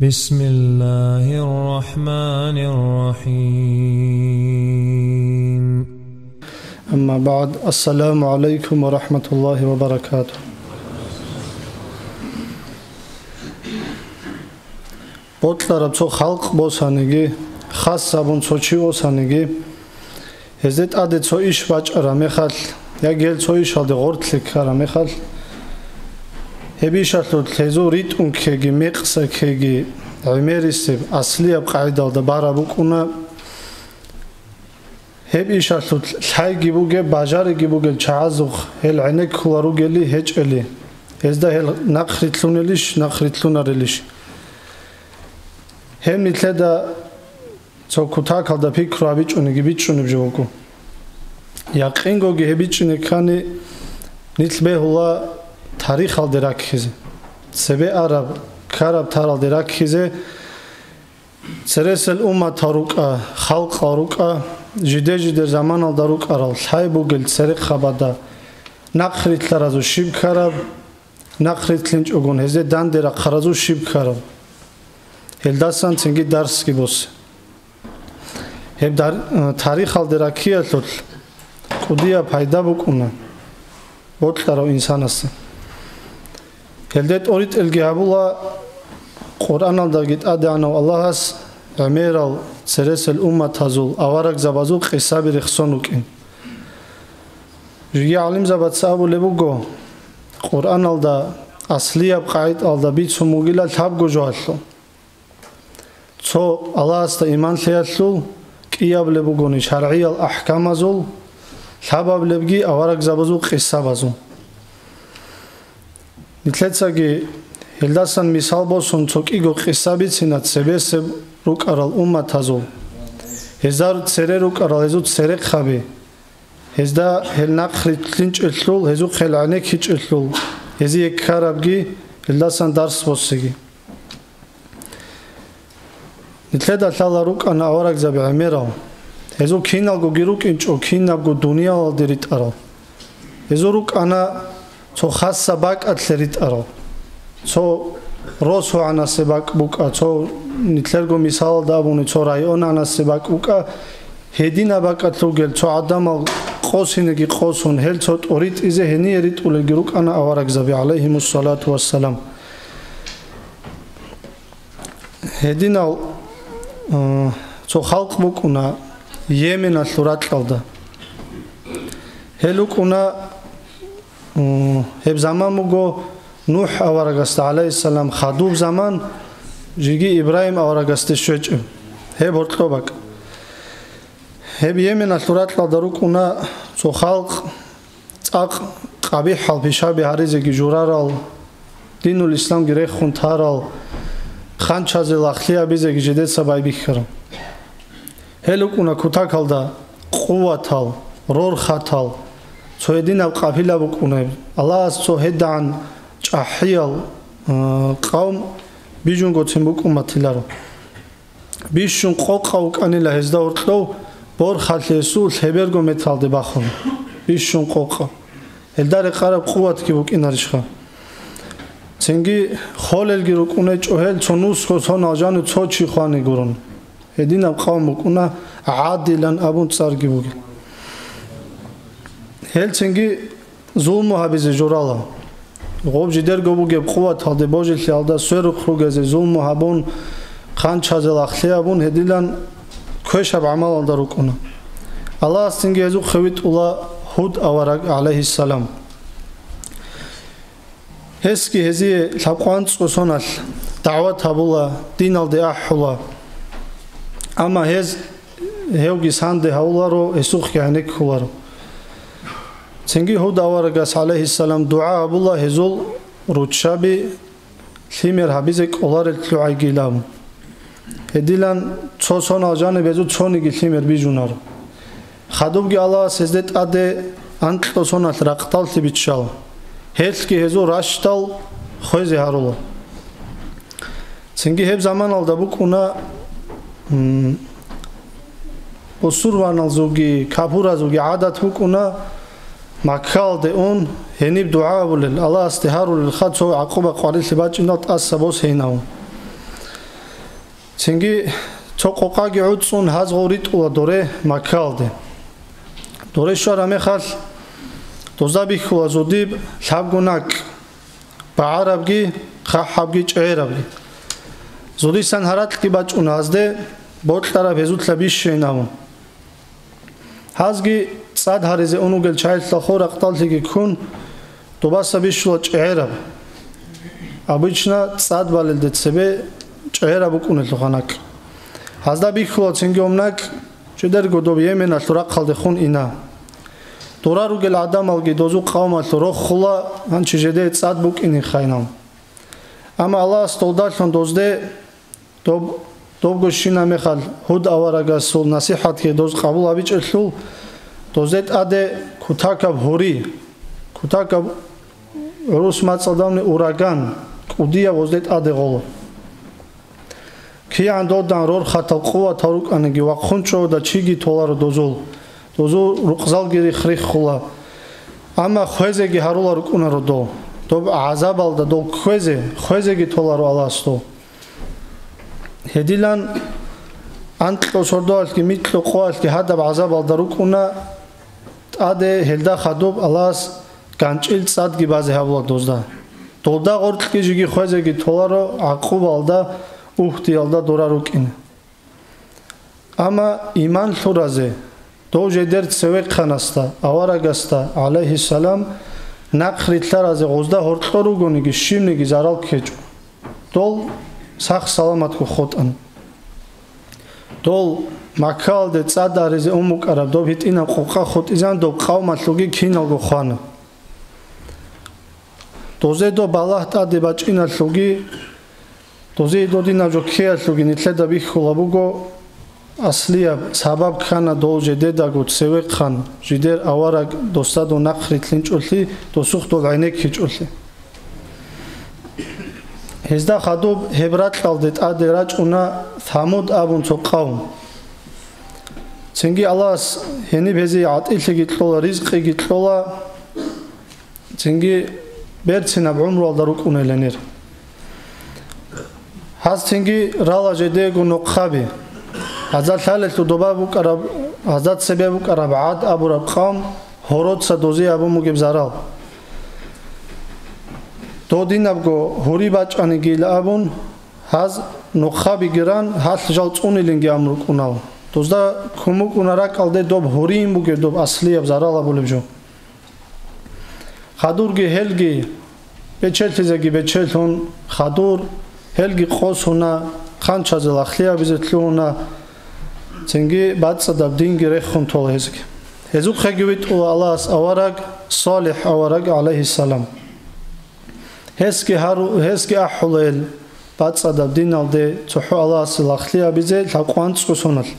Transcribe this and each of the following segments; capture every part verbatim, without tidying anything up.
بسم الله الرحمن الرحيم. أما بعد، السلام عليكم ورحمة الله وبركاته. Бокьараб цо халкъ босаниги, хас абун цо чи босаниги, гьезде тӀаде цо иш бачӀараб мехалъ, яги гьел цо ишалде гъорлъе ккараб мехалъ, гьеб ишалъулъ гьезул ритӀун ккеги, мекъса ккеги, гӀемерисеб, аслияб къагӀидалда бараб букӀуна. Гьеб ишалъулъ лъайги бугеб, бажариги бугел чагӀазухъ гьел гӀенеккула ругели гьечӀели, гьезда гьел нахърилълъунелищ, нахърилълъунарелищ? Гьеб нилъеда цо кутакалда пикру гьабичӀониги бичӀчӀунеб жо буго. Якъингоги гьеб бичӀчӀине ккани, нилъ бегьула тарихалде раккизе, цебе араб, ккараб таралде раккизе, цересел умматал рукӀа, халкъал рукӀа, жиде-жидер заманалда рукӀарал лъай бугел церехъабада нахърилълъаразул щиб ккараб, нахърилълъинчӀогун гьезде данде рахъаразул щиб ккараб. Гьелдасан цинги дарсги босе. Гьеб дар-, э, тарихалде раккиялъулъ кӀудияб пайда букӀуна бокьарав инсанасда. Гьелде тӀоритӀелги гьабула Къуръаналдаги ТӀадегӀанав Аллагьас гӀемерал цересел умматазул аварагзабазул къисаби рехсон рукӀин. Жиги гӀалимзабаца абулеб буго, Къуръаналда аслияб къагӀидалда бицун бугила лъабго жоялъул. Цо Аллагьасда иман лъеялъул кӀиабилеб бугони шаргӀиял ахӀкамазул, лъабабилебги аварагзабазул къисабазул. Нилъецаги гьелдасан мисал босун цо кӀиго къиса бицина цебесеб рукӀарал умматазул. Гьезда цере рукӀарал гьезул церехъаби, гьезда гьел нахърилълъинчӀелъул, гьезухъ гьел гӀенеккичӀелъул, гьезие ккарабги, гьелдасан дарс босиги. Нилъеда лъала рукӀана аварагзаби гӀемерал. Гьезул киналгоги рукӀинчӀо кинабго дуниялалде ритӀарал. Гьезул рукӀана цо хасаб бакӀалъе ритӀарал. Цо росугӀанасе бакӀ букӀа, цо нилъерго мисалалда абуни, цо районанасе бакӀ букӀа, гьединаб бакӀалъ ругел цо гӀадамал къосинеги къосун, гьел цо тӀоритӀизе гьение ритӀулелги рукӀана аварагзаби, гӀалайгьимуссалату вассалам. Гьединал, э, цо халкъ букӀуна Йеменалъул ракьалда. Гьел рукӀуна, э, гьеб заман буго НухӀ аварагасда, гӀалайгьиссалам, хадуб заман, жиги Ибрагьим аварагасде щвечӀеб, гьеб гьоркьоб бакӀ. Гьеб Йеменалъул ракьалда рукӀуна цо халкъ, цӀакъ къабихӀал пишаби гьаризеги журарал, динул исламги рехун тарал, ханчазе лагълъи гьабизеги жидеца байбихьарал. Гьел рукӀуна кутакалда къуватал, рорхатал, цо гьединаб къапила букӀунеб. Аллагьас цо гьедагӀан чӀахӀиял, э, къавм бижунгоцин букӀун батиларо. Бищун къокъа вукӀанила гьезда гьоркьов, борхалъе гьесул лъеберго метралде бахун. Бищун къокъа. Гьелда рекъараб къуватги букӀинарищха? Цинги холелги рукӀунечӀо гьел, цо нусго сонал жанив цо чи хвани гурун. Гьединаб къавм букӀуна, ГӀадилан абун цӀарги бугел. Гьел цинги зулму гьабизе журала. Гъоб жидерго бугеб къуваталде божилъиялда сверухъ ругезе зулму гьабун, хъанчазе лагълъи гьабун гьедилан квешаб гӀамалалда рукӀуна. Аллагьас цинги гьезухъе витӀула Гьуд авараг, гӀалайгьиссалам. Гьесги гьезие лъабкъван цӀусоналъ дагӀват гьабула, диналде ахӀула. Амма гьез гьевги санде гьавуларо, гьесухъги гӀенеккуларо. Цинги Гьуд аварагас, гӀалайгьиссалам, дугӀа гьабула гьезул руччаби лъимер гьабизе кӀоларел лъугӀайгилан. Гьедилан цо сонал жаниб гьезул цониги лъимер бижунаро. Хадубги Аллагьас гьезде тӀаде анкьго соналъ ракъдаллъи биччала. Гьелъги гьезул ращдал хвезе гьарула. Цинги гьеб заманалда букӀуна, м, бусурбаналзулги капуразулги гӀадат букӀуна Маккаялде ун, гьениб дугӀа гьабулел, Аллагьасде гьарулелха цо гӀакъуба къварилъи бачӀиндал тӀаса босейин абун. Цинги цо къокъаги гӀуцӀун гьаз гъов ритӀула доре Маккаялде. Доре щвараб мехалъ, дозда бихьула зодиб лъабго накӀкӀ: багӀарабги, хъахӀабги, чӀегӀерабги. Зодисан гьаракьги бачӀуна гьазде, бокьараб гьезулъа бищейин абун. Гьазги цӀад гьаризе ун вугел чагӀилъа хо ракъдаллъиги ккун, добаса бищула чӀегӀераб. Обычно цӀад балелде цебе чӀегӀераб букӀунелъул гьанакӀ. Гьазда бихьула цинги гьеб накӀкӀ, жидерго доб Йеменалъул рахъалдехун ина. Дора ругел гӀадамалги дозул къавмалъул рохула, гьанчи жидее цӀад букӀинихайинал. Амма Аллагьас долдалъун дозде Доб-, добго щинаб мехалъ Гьуд аварагасул насихӀатги доз къабул гьабичӀелъул, дозде тӀаде кутакаб гьури, кутакаб гӀурус мацӀалдавни ураган, кӀудияб гъозде тӀаде гъоло. КигӀан додан рорхатал къуватал рукӀаниги, вахъун чӀода чиги толаро дозул, дозул рукъзалги рихх-риххула. Амма хвезеги гьарула рукӀунаро дол. Доб гӀазабалда дол кквезе, хвезеги толаро Аллагьас дол. Гьединан анкьго сордоялъги микьго къоялъги гьадаб гӀазабалда рукӀуна, тӀаде гьелда хадуб Аллагьас ганчӀил цӀадги базе гьабула дозда. Долда гъоркьги жиги хвезеги толаро гӀакъубалда, угьдиялда дора рукӀине. Амма иман лъуразе, дов жедер цевехъанасда, аварагасда, гӀалайгьиссалам, нахърилълъаразе гъозда гьоркьор ругониги, щибниги зарал ккечӀо. Дол сах-саламатго хутӀана. Дол Маккаялде цӀад гьаризе ун букӀараб доб гьитӀинаб къокъа хутӀизан доб къавмалъулги киналго хвана. Дозе доб балагь тӀаде бачӀиналъулги, дозие додинаб жо ккеялъулги нилъеда бихьула буго, аслияб сабаб ккана дол жедедаго цевехъан, жидер авараг досда дов нахърилълъинчӀолъи, досухъ дол гӀенеккичӀолъи. Гьезда хадуб гьеб ракьалде тӀаде рачӀуна Самуд абун цо къавм. Цинги Аллагьас гьениб гьезие гӀатӀилъиги кьола, ризкъиги кьола. Цинги берцинаб гӀумруялда рукӀунел гьенир. Гьаз цинги рала жедего нохъаби. Гьазда лъалелъул доба букӀараб, гьазда цебе букӀараб ГӀад абураб къавм гьороца дозие гьабун бугеб зарал. Додинабго гьури бачӀанигийила абун, гьаз нохъабиги ран, гьалъ жал цӀунилинги ан рукӀунал. Дозда ккун букӀуна ракӀалде доб гьуриин бугеб доб аслияб зарал абулеб жо. Хадурги гьелги бечелъизеги бечелъун, хадур, гьелги къосуна, хъанчазе лагълъи гьабизе лъугьуна, цинги бацӀцӀадаб динги рехун тола гьезги. Гьезухъеги витӀула Аллагьас авараг, СалихӀ авараг, гӀалайгьиссалам. Гьесги гьару-, гьесги ахӀула гьел бацӀцӀадаб диналде цохӀо Аллагьасе лагълъи гьабизе лъабкъоялда анцӀго соналъ.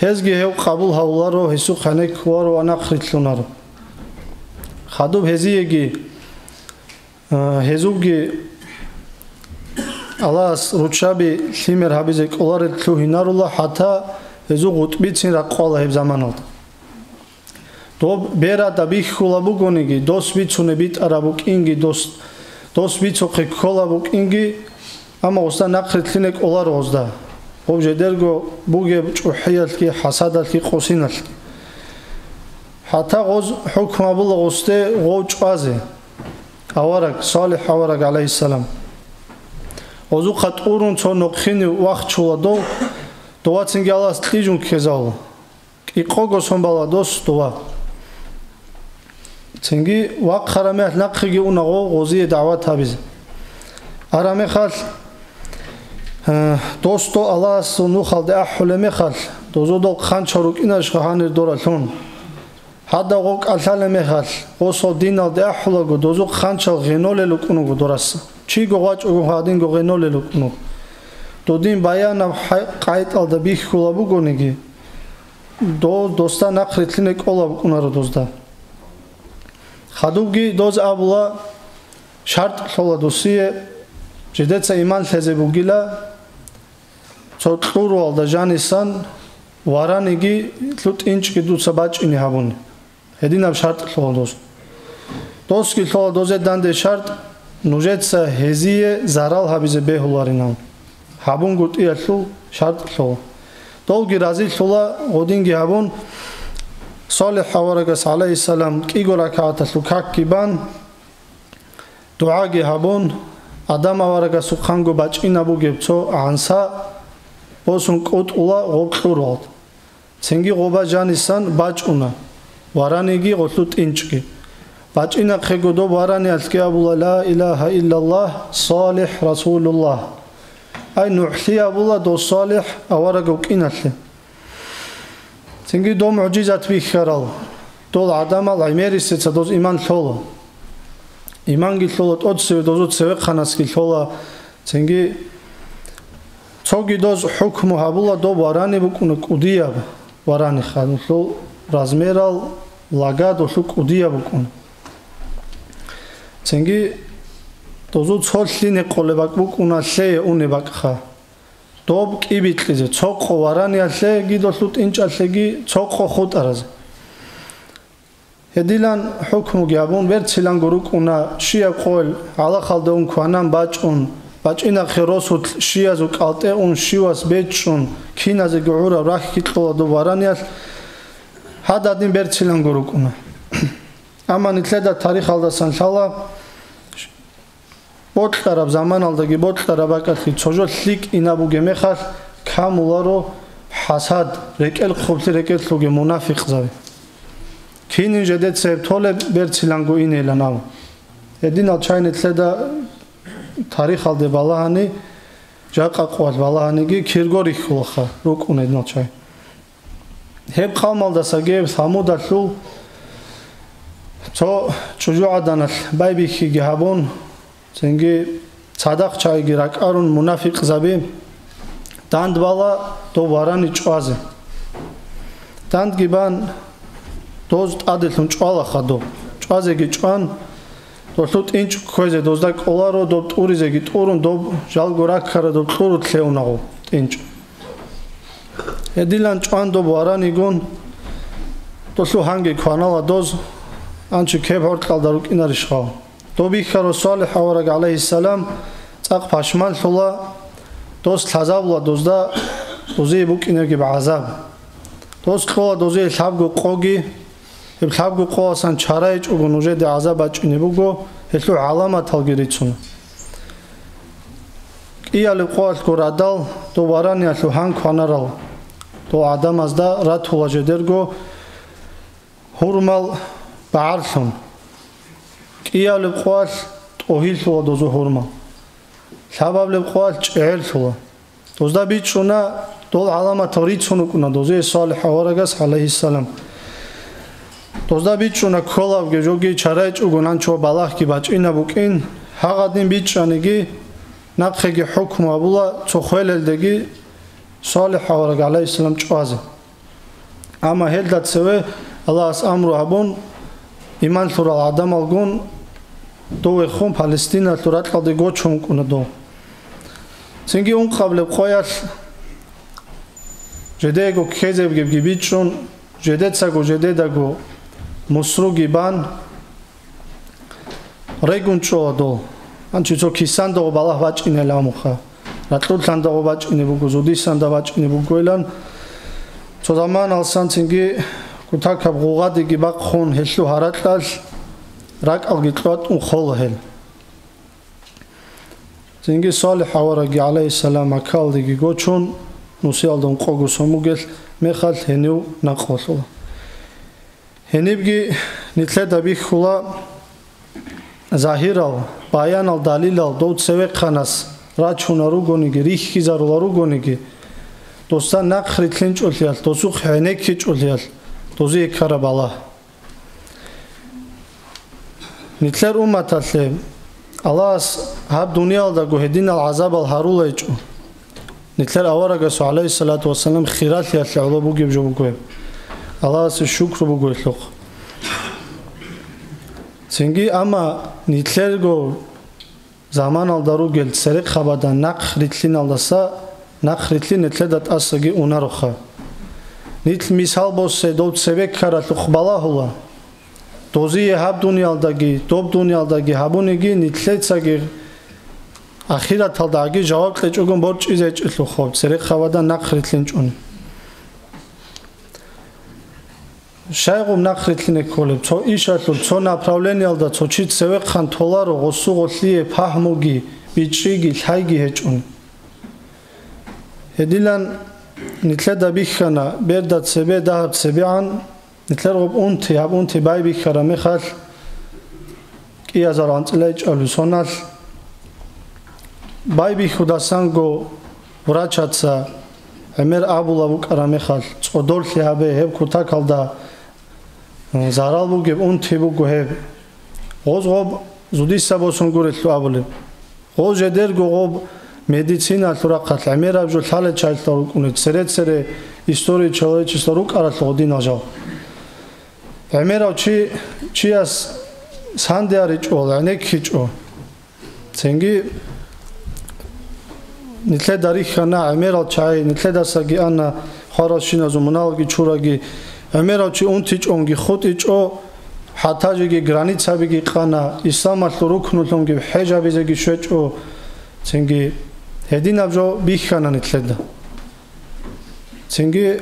Гьезги гьев къабул гьавуларо, гьесухъ гьенеккуларо ва нахърилълъунаро. Хадуб гьезиеги, а, гьезулги Аллагьас руччаби лъимер гьабизе кӀоларел лъугьинарула, хӀатта гьезул гъутӀбицин ракъвала гьеб заманалда. Доб берада бихьула бугониги, дос бицунеб битӀараб букӀинги, дос, дос бицухъе ккола букӀинги, амма гъосда нахърилълъине кӀоларо гъозда, гъоб жедерго бугеб чӀухӀиялъги, хӀасадалъги, къосиналъги. ХӀатта гъоз хӀукму гьабула гъосде гъов чӀвазе, авараг, СалихӀ авараг, гӀалайгьиссалам. Гъозухъа тӀурун цо нохъинив вахчула дов, довацинги Аллагьас кьижун ккезавула. КӀикъого сон бала дос дова. Цинги вахъараб мехалъ нахъеги уна гъов гъозие дагӀват гьабизе. Араб мехалъ, э, дос дов Аллагьасул нухалде ахӀулеб мехалъ, дозул дол хъанчал рукӀинарищха гьанир доралъун? Гьадав гъов кӀалъалеб мехалъ, гъосул диналде ахӀулаго, дозул хъанчал гъенолел рукӀун вуго дораса. Чиго гъвачӀого гьадинго гъенолел рукӀун вуго. Додин баянаб хӀай-, къайтӀалда бихьула бугониги, Дов досда нахърилълъине кӀолеб букӀунаро дозда. Хадубги доз абула, шартӀ лъола досие, жидеца иман лъезе бугила, цо кьуруялда жанисан вараниги лъутӀинчӀги дуца бачӀине гьабуни. Гьединаб шартӀ лъола доз. Досги лъола дозе данде шартӀ, нужеца гьезие зарал гьабизе бегьуларинан. гьабунгутӀиялъул шартӀ лъугьа. Долги разилъула гъодинги гьабун, Салихь аварагас, гӀалайгьиссалам, кӀиго ракагӀаталъул какги бан, дугӀаги гьабун, Адам аварагасухъанго бачӀинаб бугеб цо гӀанса босун кӀутӀула гъоб кьуралда. Цинги гъоба жанисан бачӀуна, вараниги гъолъу тӀинчӀги. БачӀинахъего доб вараниялъги абула: «Ла илагьа иллаллагь, Салихь расулуллагь». Ай, нухӀлъи абула дов Салихь аварагав кӀиналъе. Цинги дов мугӀжизат бихьарал, дол гӀадамал гӀемерисеца доз иман лъола. Иманги лъола тӀоцеве, дозул цевехъанасги лъола. Цинги цоги доз хӀукму гьабула, доб варани букӀуна кӀудияб варани, хадулъул размерал лага долъул кӀудияб букӀуна. Цинги дозул цо лъине къолеб бакӀ букӀуна лъее унеб бакӀха. Доб кӀибикьизе, цо къо вараниялъеги долъул тӀинчӀалъеги, цо къо хутӀаразе. Гьедилан хӀукмуги гьабун, берциланго рукӀуна щияб къойил, гӀалахалда ун кванан бачӀун, бачӀинахъе росулъ щиязул кӀалтӀе ун щивас бечӀчӀун, киназеги гӀураб рахьги кьола доб вараниялъ, гьададин берциланго рукӀуна. Амма нилъеда тарихалдасан лъала, бокьараб заманалдаги бокьараб бакӀалъги цо жо лъикӀ инаб бугеб мехалъ, камуларо хӀасад, рекӀел хъублъи рекӀелъулги мунафикъзаби. Кинин жедеца гьеб толеб берциланго инейилан абун. Гьединал чай нилъеда тарихалде балагьани, жакъа къоялъ балагьаниги кирго рихьулаха рукӀун гьединал чай. Гьеб къавмалдасаги гьеб Самудалъул цо чӀужугӀаданалъ байбихьиги гьабун, цинги цадахъ чагӀиги ракӀарун мунафикъзаби, дандбала дов варани чӀвазе. Дандги бан, доз тӀаделъун чӀвала хадуб. ЧӀвазеги чӀван, долъул тӀинчӀ кквезе дозда кӀоларо, доб тӀуризеги тӀурун, доб жалго раккара доб кьуруд лъеунагъо тӀинчӀ. Гьедилан чӀван доб варанигун, долъул гьанги кванала доз, анчи кеб гӀоркьалда рукӀинарищ гъав. Доб бихьарав Салихь авараг, гӀалайгьиссалам, цӀакъ пашманлъула, дос лъазабула дозда дозие букӀинебги гӀазаб. Дос кьола дозие лъабго къоги, гьеб лъабго къоасан чара гьечӀого нужеде гӀазаб бачӀине буго, гьелъул гӀаламаталги рицуна. КӀиялеб къоялъго радал дов вараниялъул гьан кванарал дов гӀадамазда ратула жедерго гьурмал багӀарлъун. КӀиялеб къоялъ тӀогьиллъула дозул гьурмал. Лъабаблеб къоялъ чӀегӀерлъула. Дозда бичӀчӀуна, дол гӀаламатал рицун рукӀуна дозие Салихь аварагас, гӀалайгьиссалам. Дозда бичӀчӀуна кколабги жоги чара гьечӀого нанчо балагьги бачӀинаб букӀин, гьагъадин бичӀчӀаниги, нахъеги хӀукму гьабула цо хвелелдеги Салихь авараг, гӀалайгьиссалам, чӀвазе. Амма гьелда цеве Аллагьас амру гьабун, иман лъурал гӀадамалгун довехун, Палестиналъул ракьалде гочун вукӀуна дов. Цинги ункъабилеб къоялъ жедего ккезебги бичӀчӀун, жедецаго жедедаго мусруги бан, регун чӀола дол. Анчи цо кисандаго балагь бачӀинел амуха. Ракьулъандаго бачӀине буго, зудисанда бачӀине бугоилан. Цо заманалсан цинги кутакаб гъугъадиги бахъун гьелъул гьаракьалъ ракӀалги кьватӀун хола гьел. Цинги Салихь аварагги, гӀалайгьиссалам, Маккалдеги гочун, нусиялда ункъого сон бугелъ мехалъ гьенив накъвалъула. Гьенибги нилъеда бихьула загьирал, баянал, далилал дов цевехъанас рачуна ругониги, рихьизарула ругониги, досда нахъ рилълъинчӀолъиялъ, досухъ гӀенеккичӀолъиялъ дозие ккараб балагь. Нилъер умматалъе Аллагьас гьаб дуниялдаго гьединал гӀазабал гьарулайчӀо. Нилъер аварагасул, гӀалайгьиссалату вассалам, хиралъиялъе гӀоло бугеб жо буго гьеб. Аллагьасе шукру буго гьелъухъ. Цинги, амма нилъерго заманалда ругел церехъабадан нахъ рилълъиналдаса нахъ рилълъи нилъеда тӀасаги унароха. Нилъ мисал босе дов цебе ккаралъухъ балагьула. Дозие гьаб дуниялдаги, доб дуниялдаги гьабуниги нилъецаги Ахираталдаги жаваб кьечӀогун борчӀизе гьечӀелъухъо, церехъабада нахърилълъинчӀун. Щайгъуб нахърилълъине кколеб? Цо ишалъул, цо направлениялда цо чи цевехъан толаро, гъосу-гъолъие пагьмуги, бичӀчӀиги, лъайги гьечӀун. Гьединан нилъеда бихьана, берда цебе дагьаб цебегӀан, нилъер гъоб унти, гьаб унти байбихьараб мехалъ, кӀиазар анцӀила ичӀалъул соналъ, байбихьудасанго врачаца гӀемер абула букӀараб мехалъ, цӀодорлъи гьабе, гьеб кутакалда зарал бугеб унти буго гьеб. Гъоз гъоб зудиса босун гурелъул абулеб. Гъоз жедерго гъоб медициналъул рахъалъ гӀемераб жо лъалел чагӀилъал рукӀунел, цере-цере история человечества рукӀаралъул гъодинал жал. ГӀемерав чи, чияс санде аричӀо, гӀенеккичӀо. Цинги нилъеда рихьана гӀемерал чагӀи, нилъедасаги ана хваралщиназул муналги чураги. ГӀемерав чи унтичӀонги хутӀичӀо, хӀатта жеги границабиги къана, исламалъул рукнулъунги хӀежабизеги щвечӀо. Цинги гьединаб жо бихьана нилъеда. Цинги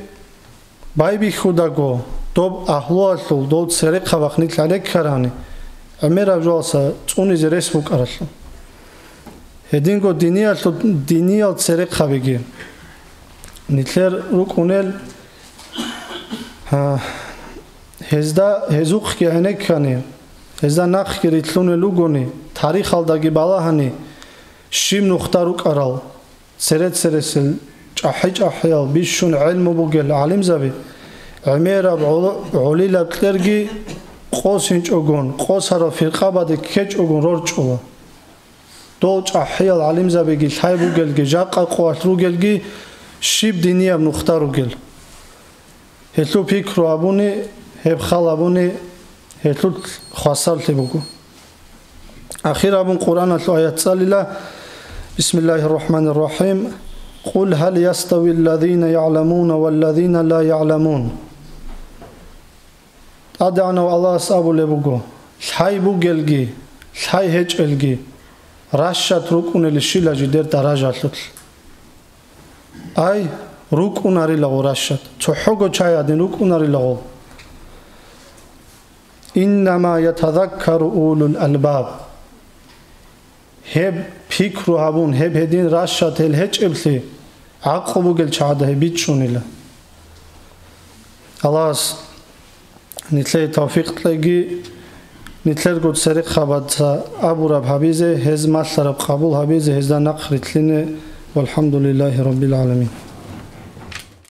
байбихьудаго, доб агьлуялъул дов церехъабахъ нилъ гӀенеккарани, гӀемераб жоялдаса цӀунизе рес букӀаралъул. Гьединго диниялъул, диниял церехъабиги нилъер рукӀунел, гьа, гьезда, гьезухъги гӀенеккани, гьезда нахъги рилълъунел ругони, тарихалдаги балагьани, щиб нухда рукӀарал, цере-цересел чӀахӀи-чӀахӀиял бищун гӀелму бугел гӀалимзаби, гӀемераб гӀоло-, гӀолилаб кьерги къосинчӀогун, къосарал фиркъабаде ккечӀогун рорчӀула. Дол чӀахӀиял гӀалимзабиги лъай бугелги, жакъа къоялъ ругелги, щиб динияб нухда ругел. Гьелъул пикру абуни, гьеб хал абуни, гьелъул хвасарлъи буго. Ахир абун Къуръаналъул аят цӀалила: بسم الله الرحمن الرحيم. قل هل يستوي الذين يعلمون والذين لا يعلمون. ТӀадегӀанав Аллагьас абулеб буго: лъай бугелги, лъай гьечӀелги, ращад рукӀунелищила жидер даражалъулъ? Ай, рукӀунарилаго ращад, цохӀого чай гьадин рукӀунарилаго. إنما يتذكر أولو الألباب. Гьеб пикру гьабун, гьеб гьедин ращад гьел гьечӀеблъи, гӀакълу бугел чагӀада гьеб бичӀчӀунила. Аллагьас нилъее тавфикъ кьеги, нилъерго церехъабаца абураб гьабизе, гьез малъараб къабул гьабизе, гьезда нахърилълъине. والحمد لله رب العالمين.